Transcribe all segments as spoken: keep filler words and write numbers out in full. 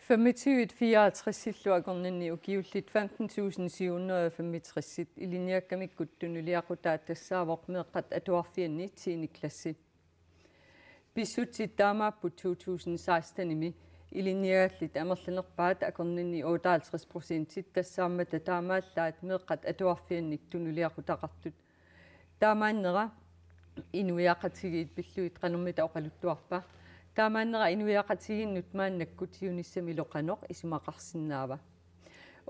Femogtyve fireoghalvtredsillu akornanni ukiullit femten tusind syv hundrede og femogtres ilinniakkamikkut tunuliaqutaat tassaavoq meeqqat atuarfianni tiende klassi. Pissutsit taamaapput to tusind sekstenimi ilinniagallit amerlanerpaat akornanni otteoghalvtreds procentit tassaammata taamaallaat meeqqat atuarfiannik tunuliaqutaqartut. Taamaannera inuiaqatigiit pillugit qanormita oqaluttuarpa? Taamaannera inuiaqatigiinnut maannakkut siunissamilu qanoq isumaqarsinnaava?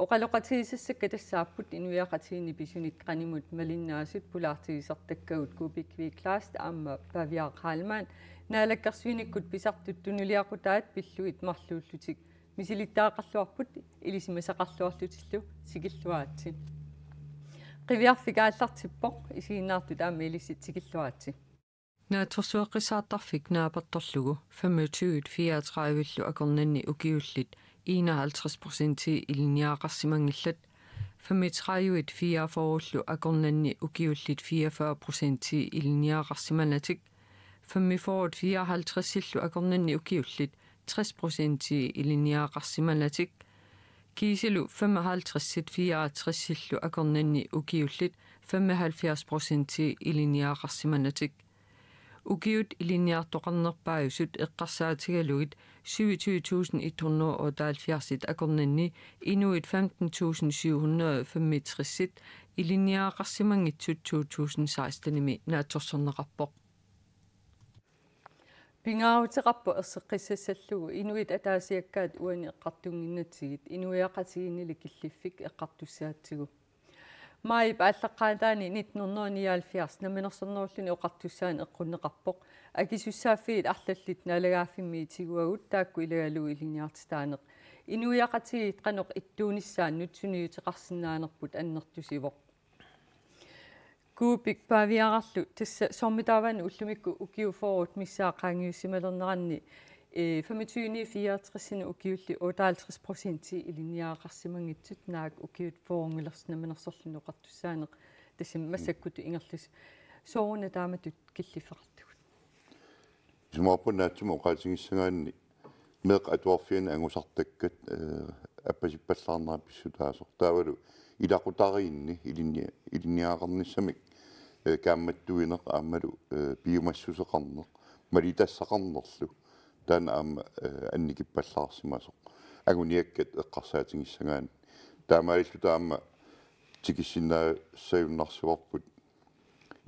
Oqaloqatigisassakka tassaapput inuiaqatigiinni pisunit qanimut malinnaasut pulaartigisartakkagut Kuupik Kleist aamma Pavia Kralman. Naalakkersuinikkut pisartut tunuliaqutaat pillugit marluullutik misilittagaqarluarput, ilisimasaqarluarlutillu. Tikilluaritsi. Qiviarfik aallartippoq, isiginnaartut aamma ilissi, tikilluaritsi. Naatsorsueqqissaartarfik naapertorlugu femogtyve fireogtredive-llu akornanni ukiullit enoghalvtreds procentii ilinniagaqarsimanngillat, femogtredive fireogfyrre-llu akornanni ukiullit fireogfyrre procentii ilinniagaqarsimanatik, femogfyrre fireoghalvtreds-illu akornanni ukiullit tres procentii ilinniagaqarsimanatik, kiisalu femoghalvtreds fireogtres-illu akornanni ukiullit femoghalvfjerds procentii ilinniagaqarsimanatik. Ukiut ilinniartoqarnerpaajusut eqqarsaatigalugit syvogtyve tusind et hundrede og otteoghalvfjerds akornanni inuit femten tusind syv hundrede femogtres ilinniagaqarsimanngitsut to tusind sekstenimi naatsorsorneqarpoq. Pingaaruteqarpoq erseqqissassallugu inuit ataasiakkaat uani eqqartunnginnatsigit inuiaqatigiinnili killiffik eqqartussaatsigu. Maajip aallaqqaataani nitten hundrede nioghalvfjerds Namminersornerulluni Oqartussaaneq eqqunneqarpoq. Akisussaaffiit arlallit naalagaaffimmi tiguagut taakku ilagalugu ilinniartitaaneq. Inuiaqatigiit qanoq ittuunissaannut sunniuteqarsinnaanerput annertusivoq. Kuupik Paviararlu tassa soormitaavaana ullumikkut ukiut fyrret missaat qaangiussimalerneranni, eh, femogtyve fireogtres-ini ukiullit otteoghalvtreds procentii ilinniagaqarsimanngitsut, naak ukiut fyrret-nngilers-, Namminersorluni Oqartussaaneq tassami massakkutut ingerlas-. Sooruna taamatut killiffeqartugut? Isumaqarpunga naatsumik oqaatigissagaanni meeqqat atuarfianni angusartakkat, eh, appasippallaarnerat pissutaasoq. Taavalu ilaqutariinni ilinni-, ilinniagaqarnissamik, eh, kaammattuineq aammalu, eh, piumassuseqarneq, malitassaqarnerlu. Taanna aamma, eh, annikippallaarsimasoq. Anguniakkat eqqarsaatigissagaanni. Taamaalilluta aamma tikissinnaassagunarsivarput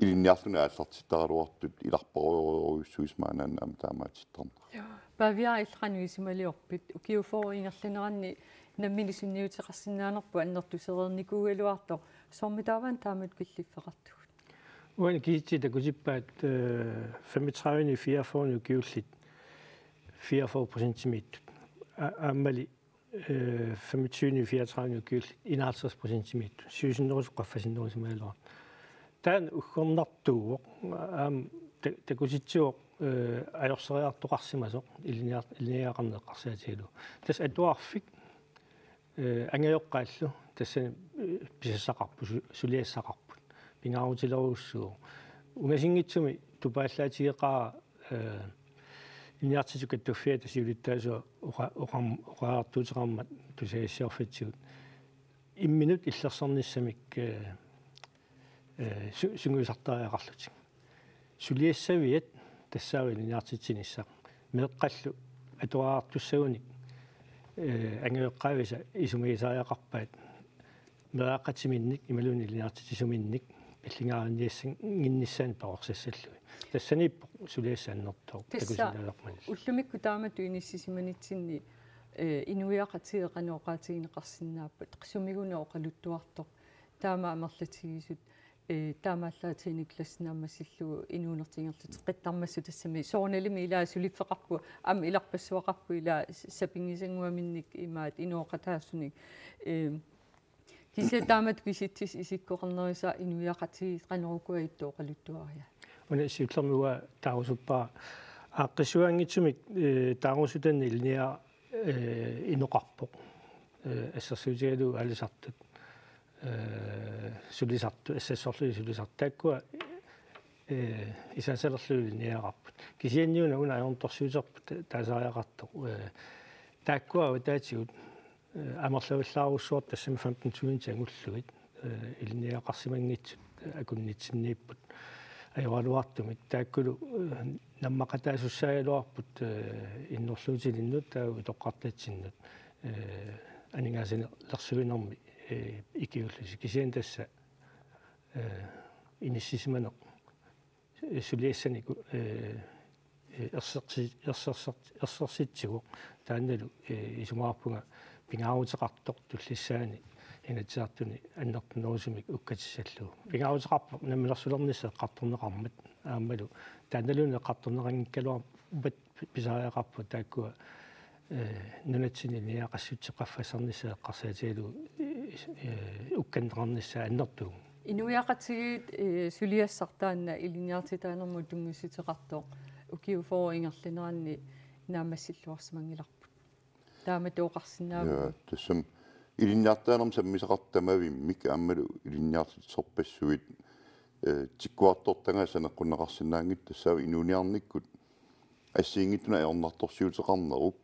ilinniarluni aallartittaraluartut ilarpaarujussuisa maannaanna aamma taamaatittarneq. Joo. Pavia, illit qanoq isumaliorpit? Ukiut fyrret ingerlaneranni nammineq sunniuteqarsinnaanerput annertusereernikuugaluartoq, soormitaavaana taamatut killiffeqartugut? Uani kisitsisit takutippaat, eh, femogtredive fireogfyrre ukiullit fireogfyrre procentimiittut. A-, aammali eh, femogtyve fireogtredive ukiullit enoghalvtreds procentimiittut. Siusinnerusoq qaffasinnerusimalerpoq. Taanna uggornartuuvoq, aamma ta-, takutitsivoq, eh, ajorseriartoqarsimasoq ilinniar-, ilinniagaqarneq eqqarsaatigalugu. Tassa atuarfik, eh, angajoqqaallu tassani, eh, pisassaqarput, su-, suliassaqarput. Pingaarutilerujussuuvoq. Ungasinngitsumi tupaallaatigeqaara, eh, ilinniartitsisut kattuffiata siulittaasua oqa-, oqarm-, oqariartuuteqarmat tusagassiorfitsigut. Imminut illersornissamik, eh, eh, su-, sungiusartariaqarlutik. Suliassaviat tassaavoq ilinniartitsinissaq. Meeqqallu atuariartussagunik, eh, angajoqqaavisa isumagisariaqarpaat meeraaqqatiminnik imaluunniit ilinniartitsisuminnik allingaarinniassannginnissaannik perorsassallugu. Tassaniippoq suliassaq annertooq. Tassa takusinnaalermalli. Ullumikkut taamatut inissisimanitsinni, eh, inuiaqatigiit qanoq oqaatigineqarsinnaappat, qisumiguna oqaluttuartoq, taama amerlatigisut, eh, taamaallaat tiende klassi naammassillugu inuunertik ingerlateqqittarmassuk, tassami soorunalimi ilaa suliffeqarpoq, aamma ilarpassuaqarpoq ilaa s-, sapinngisannguaminnik imaat inooqataasunik, eh, kisianni taamatut kisitsisit isikkoqarnerisa inuiaqatigiit qanoq ukua ittut oqaluttuariaat? Una siullermik uanga taarusuppara aaqqissuunngitsumik, eh, taarusutanni ilinniagaq, eh, inoqarpoq. Eh, assersuutigalugu aalisartut, eh, sulisartut, assassorlugit sulisartut. Taakkua, eh, isasalerlugit ilinniagaqarput. Kisianniuna una ajornartorsiuterput ta-, taasariaqartoq, eh, Taakkua avataatigut, eh, amerlavallaarujussuartut tassami femten tusind angullugit, eh, ilinniagaqarsimanngitsut, eh, akunnitsinniipput ajoraluartumik. Taakkulu, eh, nammaqataasussaagaluarput, eh, innerluutilinnut taava utoqqartatsinnut, eh, aningaasalersuinermi, eh, ikiullusi. Kisianni tassa, eh, inissisimaneq suliassaniku, eh, eh, ersersi-, erserser-, ersersitsivoq. Taannalu, eh, isumaqarpunga pingaaruteqartoq tullissaani Inatsisartuni annertunerusumik ukkatissallugu. Pingaaruteqarpoq namminersulernissaa eqqartorneqarmat aammalu taannaluunniit eqqartorneqanngikkaluarpat pisariaqarpoq taakkua, eh, nunatsinni ilinniagaqassutsit qaffasisarnissaat eqqarsaatigalugu, eh, eh, ukkanneqarnissaa annertuummat. Inuiaqatigiit, eh, suliassaq taanna ilinniartitaanermut tunngassuteqartoq ukiut fyrre ingerlaneranni naammassilluarsimanngilarput. Taamatut oqarsinnaavugut. Ja, tassami ilinniartitaanermut sammisaqartut tamavimmik aammalu ilinniartitsissorpassuit, eh, tikkuartortagaat saneqqunneqarsinnaanngitsut tassaavoq inuuniarnikkut assigiinngitsunut ajornartorsiuteqarnerup.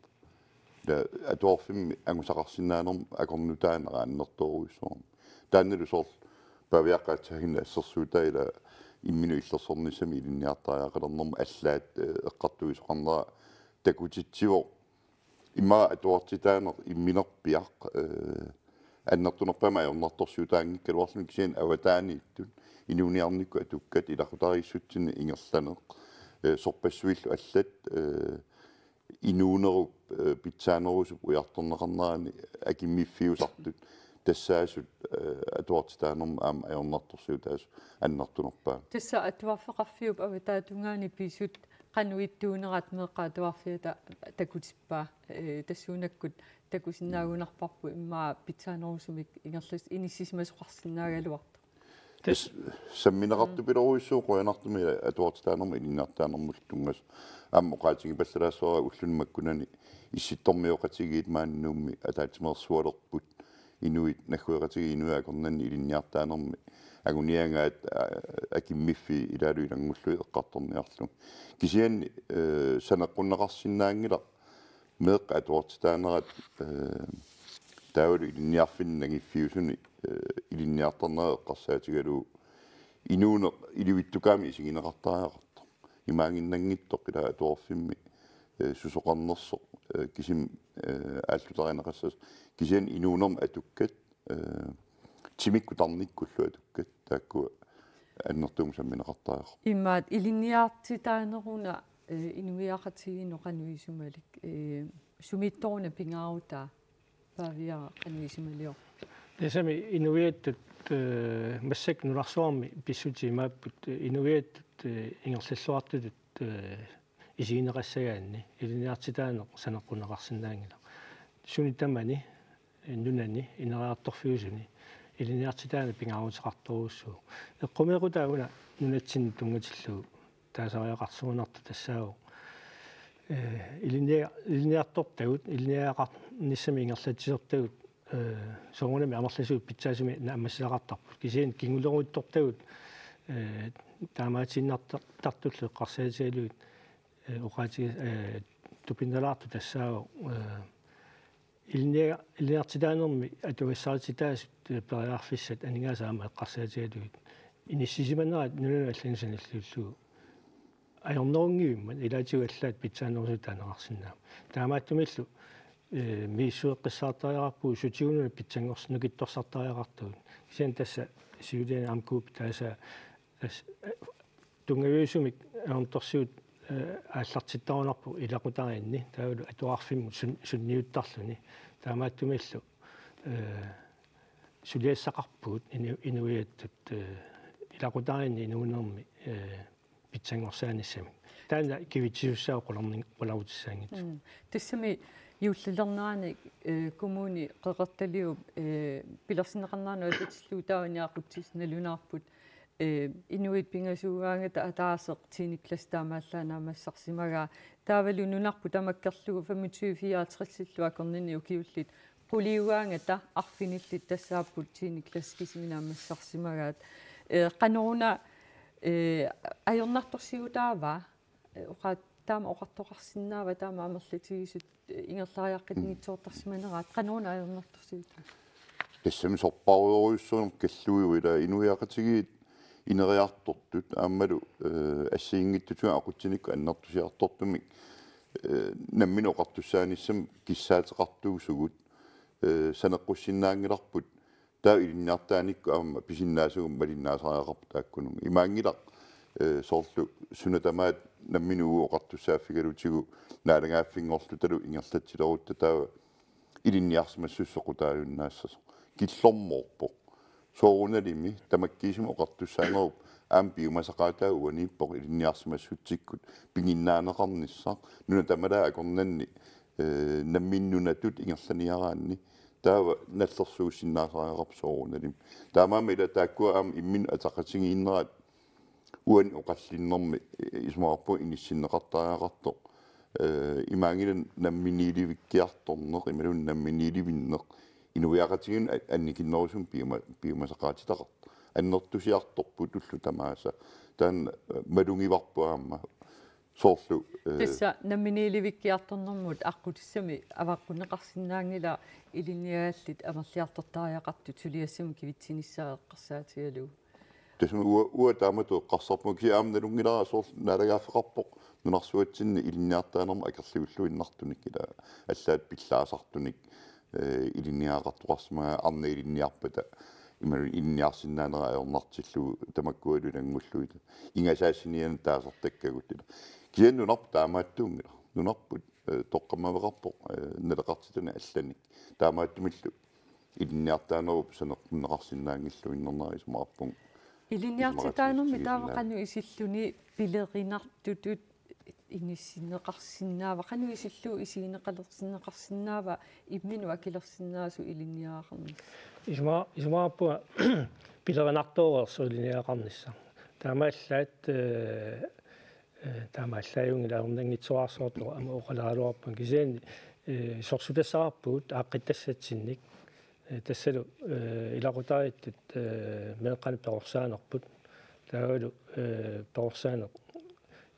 Ila atuarfimmi angusaqarsinnaanermut akornutaanera annertoorujussuarmik. Taannalu soorlu Paaviaqqat Hagen assersuutaa ila imminut illersornissamik ilinniartariaqalernermut allaat, eh, eqqartuisoqarnera takutitsivoq. Immaqa atuartitaaneq imminerpiaq, eh, annertunerpaamik ajornartorsiutaanngikkaluarluni kisianni avataaniittut inuuniarnikkut atukkat ilaqutariissutsinni ingerlaneq, eh, sorpassuillu allat, eh, inuunerup, eh, pitsaanerusup ujartorneqarnerani akimmiffiusartut tassaasut, eh, atuartitaanermut aamma ajornartorsiutaasut annertunerpaamik. Tassa atuarfeqarfiup avataatungaani pisut qanoq ittuunerat meeqqat atuarfiata takutippaa, eh, tassuunakkut takusinnaagunarparput immaqa pitsaanerusumik ingerlas-, inissisimasoqarsinnaagaluartoq. Tassa sammineqartupilorujussuuvoq qujanartumik atuartitaanermut ilinniartitaanermullu tunngasut. Aamma oqaatigipallalaassuara ulluni makkunani Issittormioqatigiit maani Nuummi ataatsimeersualerput inuit naggueqatigiit inuit akornanni ilinniartitaanermi anguniagaat, aa, akimmiffii ilaalu ilanngullugit eqqartorniarlugit. Kisianni, eh, saneqqunneqarsinnaanngilaq meeqqat atuartitaanerat, eh, taavalu ilinniarfinni nangiffiusuni, eh, ilinniartarnerat eqqarsaatigalugu inuuneq ilivitsukaamik isigineqartariaqartoq. Imaanginnanngitsoq ila atuarfimmi, eh, susoqarnersoq, eh, kisimi, eh, aallutarineqassasoq. Kisianni inuunermi atukkat, eh, timikkut tarnikkullu atukkat. Taakkua annertuumik sammineqartariaqarput. Immaqa ilinniartitaaneruna, eh, inuiaqatigiinnut qanoq isumalik, eh, sumiittoruna pingaarutaa Paaviaq qanoq isumaliorpit? Tassami inuiattut, eh, massakkut nunarsuarmi pissutsit imaapput, eh, inuiattut, eh, ingerlalluartutut, eh, isigineqassagaanni ilinniartitaaneq saneqqunneqarsinnaanngilaq. Suni tamani, eh, nunani ineriartorfiusuni ilinniartitaaneq pingaaruteqartorujussuuvoq. Eqqumeequtaaguna nunatsinni tunngatillugu taasariaqarsuunartoq tassaavoq, eh, ilinnia-, ilinniartortagut, ilinniagaqarnissamik ingerlatsisortagut, eh, soorunami amerlasuut pitsaasumik naammassisaqartarput. Kisianni kinguleruttortagut, eh, taamaatiinnartartullu eqqarsaatigalugit, eh, oqaati-, eh, tupinnalaartoq tassaavoq, eh, ilinnia-, ilinniartitaanermi atugassarititaasut, eh, periarfissat aningaasat aamma eqqarsaatigalugit. Inissisimanerat nunanut allanut sanilliullugu ajornerunngivimmat ilaatigut allaat pitsaanerusuttut taaneqarsinnaammat. Taamaattumillu, eh, misissueqqissaartariaqarpugut sutigununa pitsanngors-, nukittorsartariaqartugut. Kisianni tassa siuliani aamma Kuup taasaa tassa, eh, tunngaviusumik ajornartorsiut, eh, aallartittarunarpoq ilaqutariinni taavalu atuarfimmut sun-, sunniuttarluni. Taamaattumillu, eh, suliassaqarpugut inu-, inuiattut, eh, ilaqutariinni inuunermi, eh, pitsanngorsaanissamik. Taanna kivitsisussaavoq qularni-, qularutissaanngitsoq. Mm. Tassami juullilernerani, eh, Kommune Qeqertaliup, eh, pilersinneqarneranut atatillugu taava niaqqutsisut nalunaarput, eh, inuit pingasuugaangata ataaseq tiende klasse taamaallaat naammassisarsimagaa. Taavalu nunarput tamakkerlugu femogtyve fireogtresillu akornanni ukiullit quliugaangata arfinillit tassaapput tiende klasse kisimi naammassisarsimagaat. Eh, qanoruna, eh, ajornartorsiutaava, eh, oqaat-, taama oqartoqarsinnaava taama amerlatigisut ingerlariaqqinngitsoortarsimaneraat qanoruna ajornartorsiutit? Tassami sorpaarujussuuneq kalluiuit ila inuiaqatigiit ineriartortut aammalu assigiinngitsutigut aqutsinikkut annertusiartortumik nammineq oqartussaanissamik kissaateqartuusugut saneqqussinnaanngilarput taava ilinniartitaanikkut aamma pisinnaasugut malinnaasariaqarput taakkununnga. Imaanngilaq soorlu suna tamaat nammineq uagut oqartussaaffigalutigu naalagaaffinngorlutalu ingerlatsilerutta taava ilinniarsimassuseq soqutaajunnaassasoq. Killormoorpoq. Soorunalimi tamakkiisumik oqartussaanerup aamma piumasaqaataa uaniippoq ilinniarsimassutsikkut piginnaaneqarnissaq nuna tamalaat akornanni nammineq nunatut ingerlaniaraanni taava nallersuussinnaasariaqarpoq soorunalimi. Taamaammat ila taakkua aamma imminnut ataqatigiinnerat uani oqallinnermi isumaqarpunga inissinneqartariaqartoq. Imaanngilaq namminiilivikkiartorneq imaluunniit namminiilivinneq inuiaqatigiinnut annikinnerusumik piuma piumasaqaatitaqartoq. Annertusiartorput ullut tamaasa. Taanna malugivarput aamma soorlu tassa namminiilivikkiartornermut aqqutissami avaqqunneqarsinnaanngilaq ilinniagallit amerliartortariaqartut suliassamik kivitsinissaq eqqarsaatigalugu. Tassami uanga uanga taamatut eqqarsarpunga kisianni aamma nalunngilara soorlu naalagaaffeqarpoq nunarsuatsinni ilinniartitaanermut akerliulluinnartunik ila allaat pillaasartunik ilinniagaqartoqarsimagaa arnat ilinniarpata imaluunniit ilinniarsinnaanera ajornartillugu tamakkualu ilanngullugit ingasaassiniannik taasartakkagut ila. Kisianni nunarput taamaattuunngilaq. Nunarput toqqammaveqarpoq naleqartitanik allanik. Taamaattumillu ilinniartitaanerup saneqqunneqarsinnaanngilluinnarnera isumaqarpunga. Ilinniartitaanermi taava qanoq isilluni pilerinartutut inissinneqarsinnaava qanoq isillugu isigineqalersinneqarsinnaava imminut akilersinnaasut ilinniagaqarnissaq? Isuma isumaqarpunga pilerinartooreersoq ilinniagaqarnissaq. Taamaallaat taamaallaajunngilaq ajornanngitsuararsuartoq aamma oqaleraluarpunga kisianni sorsutassaqarpugut aaqqittassatsinnit tassalu ilaqutariittut meeqqanik perorsaanerput taavalu perorsaaneq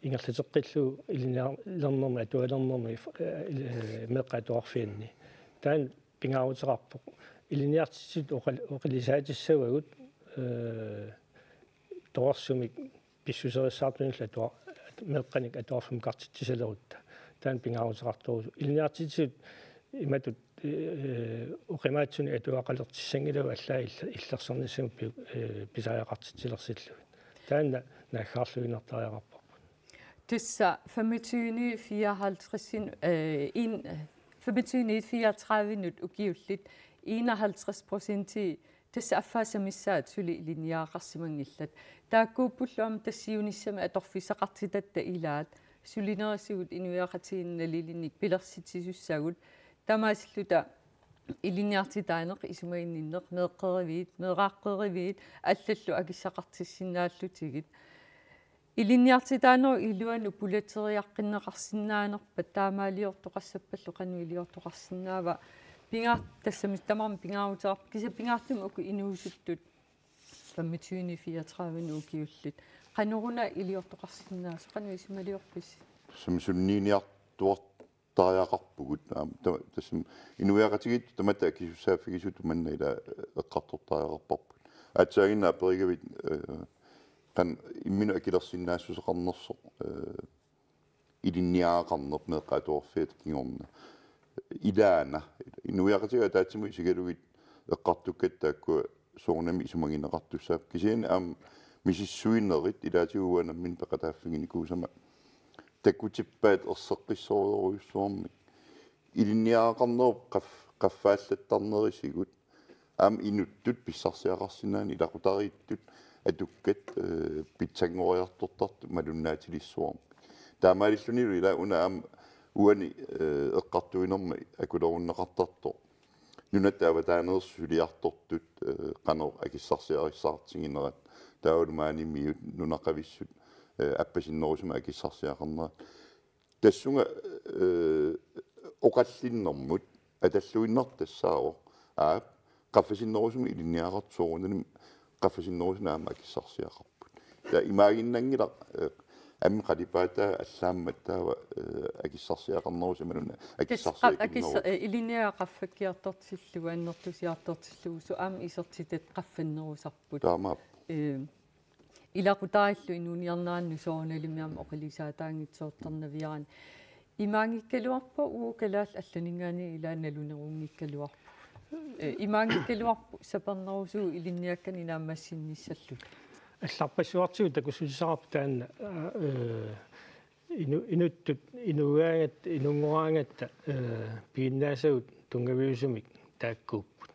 ingerlateqqillugu ilinniarlernermi atualernermi meeqqat atuarfianni taanna pingaaruteqarpoq ilinniartitsisut oqilisaatissavagut torersumik pissuserissaartunillu atua meeqqanik atuarfimmukartitsisalerutta taanna pingaaruteqartorusoq ilinniartitsisut imatut oqimaatsunik atuaqalertissanngilagut allaat illersornissamut pisariaqartitsilersillugit taanna naaggaarluinnartariaqarparput. Tassa femogtyve fireoghalvtreds en femogtyve fireogtredive ukiullit enoghalvtreds procenti tassa affaasa missaat suli ilinniagaqarsimanngillat. Taakkuuppullu aamma tassa siunissami atorfissaqartitatta ilaat sulinerisigut inuiaqatigiinni nalilinnik pilersitsisussagut tamaasilluta ilinniartitaaneq isumaginninneq meeqqeriviit meeraaqqeriviit allallu akissaqartissinnaallutigit. Ilinniartitaanerup iluani pulateriaqqinneqarsinnaanerpat taamaaliortoqassappallu qanoq iliortoqarsinnaava pingaar tassami tamarmi pingaaruteqarpoq kisianni pingaartumik uku inuusuttut femogtyve fireogtredive ukiullit qanoruna iliortoqarsinnaasoq qanoq isumaliorpisi? Tassami sunniiniartuar tariaqarpugut aamma tassami inuiaqatigiit tamatta akisussaaffigisutut manna ila eqqartortariaqarparput. Aatsaaginnaq aperigavit qanoq imminut akilersinnaassuseqarnersoq ilinniagaqarneq meeqqat atuarfiata kingorna. Ilaana inuiaqatigiit ataatsimut isigalugit eqqartukkatta taakkua soorunami isumagineqartussaapput kisianni aamma misissuinerit ilaatigut uanga nammineq peqataaffiginikuusama takkutippaat erseqqissorujussuarmik ilinniagaqarnerup qaffaallattarnerisigut aamma inuttut pissarsiaqarsinnaaneq ilaqutariittut atukkat pitsanngoriartortartut malunnaatilissuarmik taamaalillunilu ila una aamma uani eqqartuinermi akulerunneqartartoq nunatta avataaneersut suliartortut qanoq akissarsiarissaartiginerat taavalu maanimiut nunaqavissut appasinnerusumik akissarsiaqarnerat tassunga oqallinnermut atalluinnartassaavoq aap qaffasinnerusumik ilinniagaqartut soorunalimi qaffasinnerusunik aamma akissarsiaqarput. Taava imaaginnanngilaq Aamma qalipaataa allaammat taava, eh, akissarsiaqarnerusoq imaluunniit akissarsiakinnerusoq. Akissa-, eh, ilinniagaq qaffakkiartortillugu annertusiartortillugu suut aamma isertitat qaffannerusarput. Taamaappoq. Eh, ilaqutariillu inuuniarnerannut soorunalimi aamma oqilisaataanngitsoortarnaviaraanni. Imaanngikkaluarpoq uagut kalaallit allaninngaanniit ilaa naluneruunngikkaluarpugut. Eh, imaanngikkaluarpoq sapernerusugut ilinniakkanik naammassinissalluta. Allarpassuartigut takussutisaqarpoq taanna, eh, inu-, inuttut, inuugaangatta, inunngoraangatta, eh, piginnaasagut tunngaviusumik taakkuupput.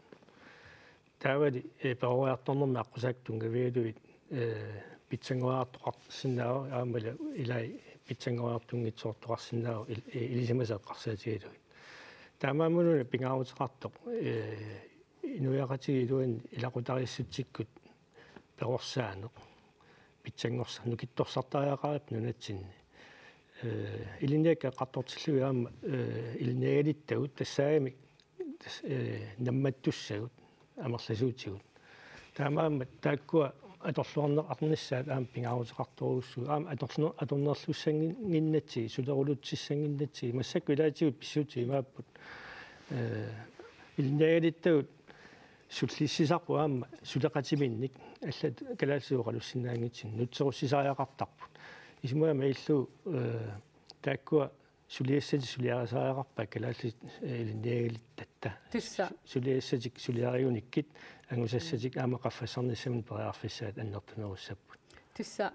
Taavali, eh, peroriartornermi aqqusaakka tunngavigalugit, eh, pitsanngoriartoqarsinnaavoq, aammali ilai pitsanngoriartunngitsoortoqarsinnaavoq il-, eh, ilisimasat eqqarsaatigalugit. Taamaammat una pingaaruteqartoq, eh, inuiaqatigiit iluanni ilaqutariissutsikkut perorsaaneq. Pitsanngorsar-, nukittorsartariaqarput nunatsinni. Eh, ilinniakkat eqqartortillugit aamma, eh, ilinniagalittagut tassaagamik tas-, eh, nammattussagut, amerlasuutigut. Taamaammat taakkua atorluarneqarnissaat aamma pingaaruteqartorujussuuvoq. Aamma atorlu-, atornerlussannginnatsigit, sulerulutsissannginnatsigit, massakkut ilaatigut pissutsit imaapput. Eh, ilinniagalittagut sullissisarput aamma suleqatiminnik, allat kalaallisut oqalussinnaanngitsunik, nutserussisariaqartarput. Isumagama illu, eh, taakkua suliassatik suliarisariaqarpaat kalaallit, eh, ilinniagalittatta. Tassa. Su-, suliassatik suliarigunikkit, angusassatik aamma qaffassarnissamut periarfissaat annertunerussapput. Tassa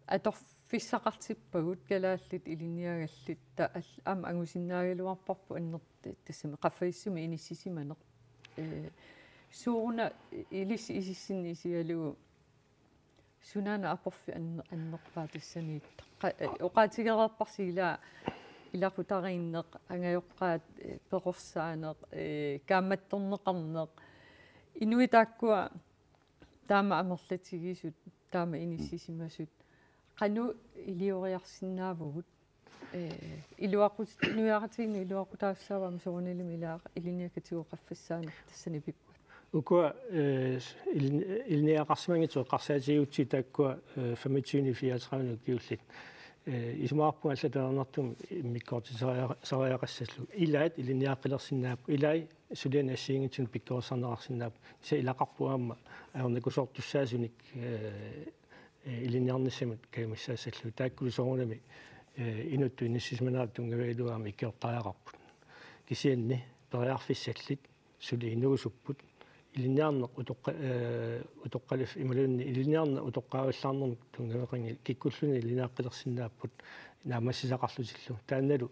atorfissaqartippagut kalaallit ilinniagallit ta-, al-, aamma angusinnaagaluarparput anner-, tassami qaffasissumi inissisimaneq. Eh, sooruna ilissi isissinni isigalugu sunaana aporfik anner-, annerpaaq tassaniittoq. Qa-, eh, oqaatigereerparsi ilaa ilaqutariinneq, angajoqqaat, eh, perorsaaneq, eh, kaammattorneqarneq. Inuit taakkua taama amerlatigisut, taama inissisimasut. Qanoq ilioriarsinnaavugut? Eh, iluaqut-, inuiaqatigiinnut iluaqutaasussaavaat aamma soorunalimi ilaa ilinniakkat tigoqqaffissaannik tassani pippat. Ukua, eh, ilin-, ilinniagaqarsimanngitsut eqqarsaatigigutsigit taakkua, eh, femogtyve fireogtredive ukiullit. Eh, isumaqarpunga allatut ajornartumik immikkoortitseriaqa-, -sariaqassallugu. Ilaat ilinniaqqilersinnaapput. Ilai sulianik assigiinngitsunik pikkorissarneqarsinnaapput. Kisianni ilaqarpoq aamma ajornakusoortussaasunik, eh, eh, ilinniarnissamut kajumissaassallugu. Taakkulu soorunami, eh, inuttut inissisimanera tunngavigalugu aamma ikiortariaqarput. Kisianni periarfissallit suli inuusupput. Ilinniarneq utoqqa-, eh, utoqqalif-, imaluunniit ilinniarneq utoqqaavillaarnermik tunngaveqanngilaq, kikkulluunniit ilinniaqqilersinnaapput naammassisaqarlutillu. Taannalu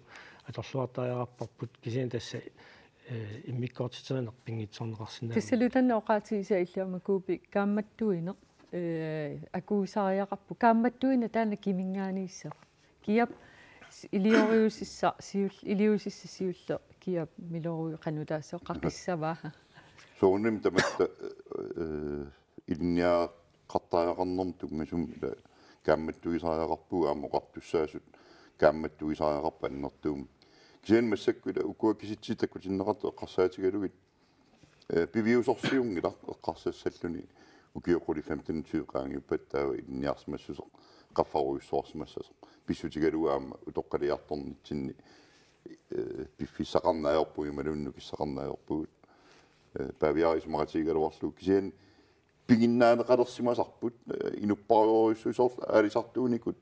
atorluartariaqarparput kisianni tassa, eh, immikkoortiterineq pinngitsoorneqarsinnaaneq. Tassalu taanna oqaatigisaa illit aamma Kuupi kaammattuineq, eh, akuusariaqarpoq. Kaammattuineq taanna kiminngaanniissaq? Kiap s-, ilioriusissaq siul-, iliusissaq siulleq kiap miloriuvoq, qanoq taassuma qaqissava? Soorunami tamatta, eh, ilinniagaqartariaqarnermut tunngasumik ila kaammattuisariaqarpugut aamma oqartussaasut kaammattuisariaqarput annertuumik. Kisianni massakkut ila ukua kisitsisit takutinneqartut eqqarsaatigalugit, eh, piviusorsiunngilaq eqqarsassalluni ukiut qulit femten tyve qaangiuppata taava ilinniarsimassuseq qaffarujussuarsimassasoq. Pissutigalugu aamma utoqqaliartornitsinni, eh, piffissaqarneq ajorpugut imaluunniit nukissaqarneq ajorpugut. Eh, Paaviaaraq isumaqatigigaluarlugu kisianni piginnaaneqalersimasarput, eh, inuppassuarujussuit soorlu aalisartuunikkut,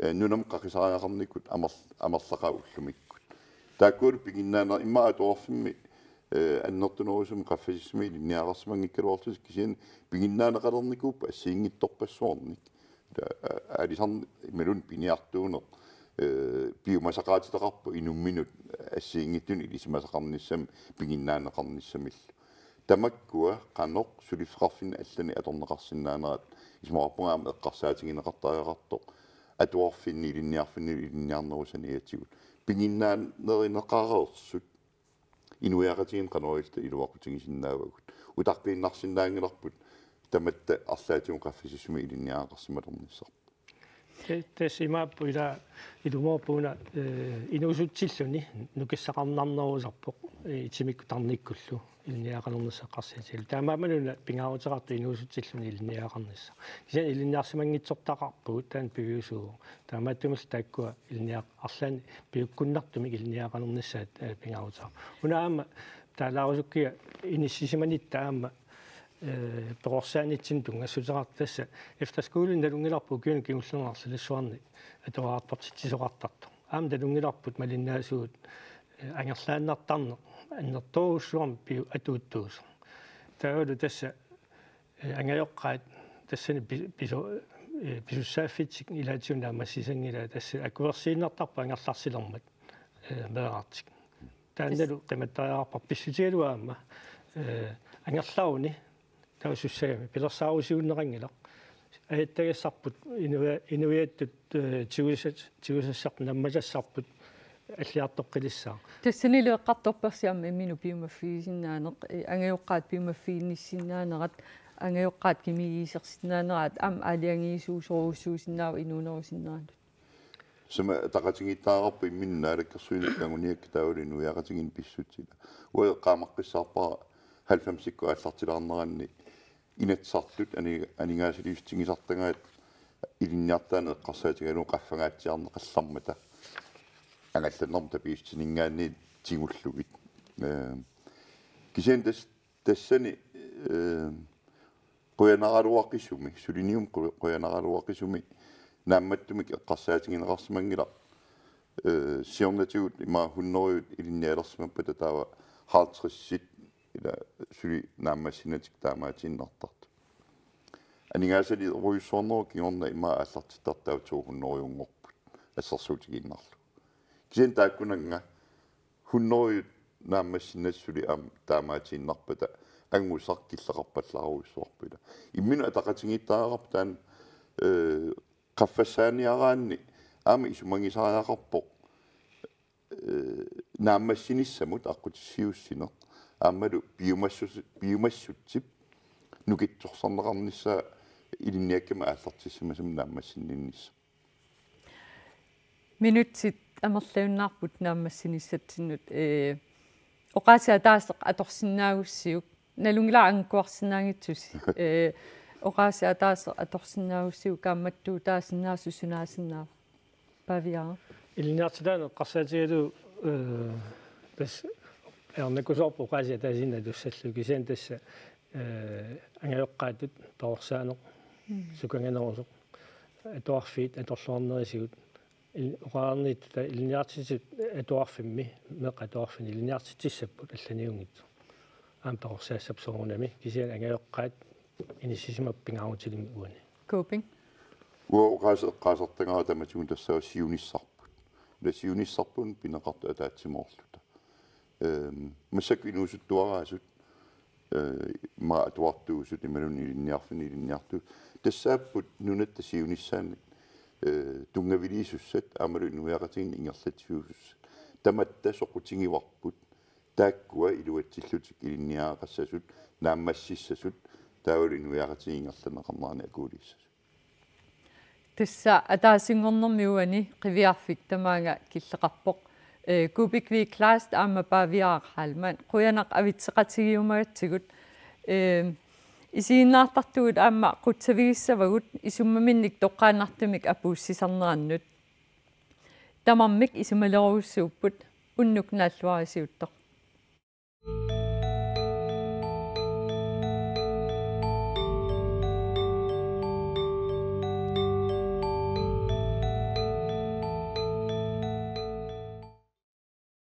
eh, nunamut qaqisariaqarnikkut amer-, amerlaqaat ullumikkut. Taakkualu piginnaane-, immaqa atuarfimmi, eh, annertunerusumik qaffasissumi ilinniaqqarsimanngikkaluarlutik kisianni piginnaaneqalernikuupput assigiinngitsorpassuarnik. Ta-, a-, aalisarneq imaluunniit piniartuuneq, eh, piumasaqaatitaqarpoq inumminut assigiinngitsunik ilisimasaqarnissamik piginnaaneqarnissamillu. Tamakkua qanoq suliffeqarfinni allani atorneqarsinnaanerat isumaqarpunga aamma eqqarsaatigineqartariaqartoq atuarfinni ilinniarfinni ilinniarnerup saniatigut. Piginnaanerineqareersut inuiaqatigiinni qanoq ililluta iluaqutigisinnaavagut. Utaqqiinnarsinnaanngilarput tamatta arlaatigut qaffasissumi ilinniagaqarsimalernissarput. Tassa imaappoq ila ilumoorpoq una, eh, inuusutsilluni nukissaqarnarnerusarpoq, eh, itimikkut tarnikkullu ilinniagaqalernissaq eqqarsaatigalugu. Taamaammat una pingaaruteqartoq inuusutsilluni ilinniagaqarnissaq. Kisianni ilinniarsimanngitsortaqarpugut taanna piviusuuvoq. Taamaattumillu taakkua ilinniaq-, arlaannik piukkunnartumik ilinniagaqalernissaat, eh, pingaaruteqarpoq. Una aamma taalaarusukkiga inissisimanitta aamma eh, perorsaanitsinnut tunngassuteqartoq tassa efterskole nalunngilarput ukiuni kingullerni arlalissuarni atuariartortitsisoqartartoq. Aamma nalunngilarput malinnaasugut, eh, angerlaannartarneq annertoorujussuarmik piu-, atuuttuusoq. Taavalu tassa, eh, angajoqqaat tassani pi-, piso-, eh, pisussaaffitsik ilaatigut naammassisanngilaat tassa akuersiinnartarput angerlarsilermat, eh, meerartik. Taannalu qimattariaqarparput pissutigalugu aamma, eh, angerlaruni taava sussagami pilersaarusiunneqanngilaq. Ajattagassarput inui-, inuiattut, eh, tigusas-, tigusassarput nammatassarput alliartoqqilissaaq. Tassanilu eqqartorparsi aamma imminut piumaffigisinnaaneq, eh, angajoqqaat piumaffiginnissinnaanerat, angajoqqaat kimigiisersinnaaneraat aamma aalajangiisuusorujussuusinnaavoq inuunerusinneranut. Sumi ataqatigiittariaqarpoq imminut naalakkersuinerput anguniakkat taavalu inuiaqatigiinni pissutsit. Uanga eqqaamaqqissaarpara halvfemsikkut aallartilaarneranni Inatsisartut ani-, aningaasaliissutigisartagaat ilinniartitaaneq eqqarsaatigalugu qaffangaatsiarneqallarmata angallannermut tapiissutininngaanniit tigullugit. Eh, kisianni tassa Tassani, eh, qujanaraluaqisumi, sulinium qu-, qujanaraluaqisumi naammattumik eqqarsaatigineqarsimanngilaq, eh, siornatigut ima hundrede ilinnialersimappata taava halvtredsit ila suli naammassinatik taamaatiinnartartut. Aningaasaliorujussuarnerup kingorna ima aallartittartoq taava to hundredenngorput assersuutigiinnarlugu. Kisianni taakkunannga hundrede naammassinnasut suli aamma taamaatiinnarpata angusaq killeqarpallaarujussuarpoq ila. Imminut ataqatigiittariaqarpoq taanna, eh, qaffassaaniaraanni aamma isumagisariaqarpoq, eh, naammassinissamut aqqutissiuussineq aammalu piumassus-, piumassutsip nukittorsarneqarnissaa ilinniakkami aallartissimasumik naammassinnissaq. Minutsit amerliunnaarput naammassinissatsinnut, eh, oqaaseq ataaseq atorsinnaagussiuk, nalunngilara angukkuarsinnaanngitsusi, eh, oqaaseq ataaseq atorsinnaagussiuk kaammattuutaasinnaasut sunaasinnaava? Paaviaaraq. Ilinniartitaaneq eqqarsaatigalugu, eh, tassa ajornakusoorpoq oqaaseq ataasiinnaq atussallugu kisianni tassa, eh, angajoqqaatut perorsaaneq, mm, sukanganerusoq, atuarfiit atorluarnerisigut, il-, oqarnitta ilinniartitsisut atuarfimmi, meeqqat atuarfinni ilinniartitsissapput allaniunngitsoq. Aamma perorsaassapput soorunami, kisianni angajoqqaat inissisimapput pingaarutilik uani. Kuupik. Uanga oqaaseq eqqaasartagara tamatigut tassaavoq siunissarput. Ila siunissarput pineqartut ataatsimoorluta. Ehm, massakkut inuusuttuaraasut, eh, ima atuartuusut imaluunniit ilinniarfinni ilinniartuusut. Tassaapput nunatta siunissaannik, eh, tunngaviliisussat aammalu inuiaqatigiinni ingerlatsisuusussat. Tamatta soqutigivarput taakkua iluatsillutik ilinniagaqassasut, naammassissasut, taavalu inuiaqatigiit ingerlanneqarnerannik akuuliissasut. Tassa ataasinngornermi uani qiviarfik tamaanga killeqarpoq. Eh, Kuupik V. Kleist aamma Paaviaaraq Heilmann, qujanaq avitseqatigiumagatsigit. Eh, isiginnaartartugut aamma qutsavigissavagut isummaminnik toqqaannartumik apuussisarnerannut. Tamarmik isumalerujussuupput, unnuk naalluarisiuttoq.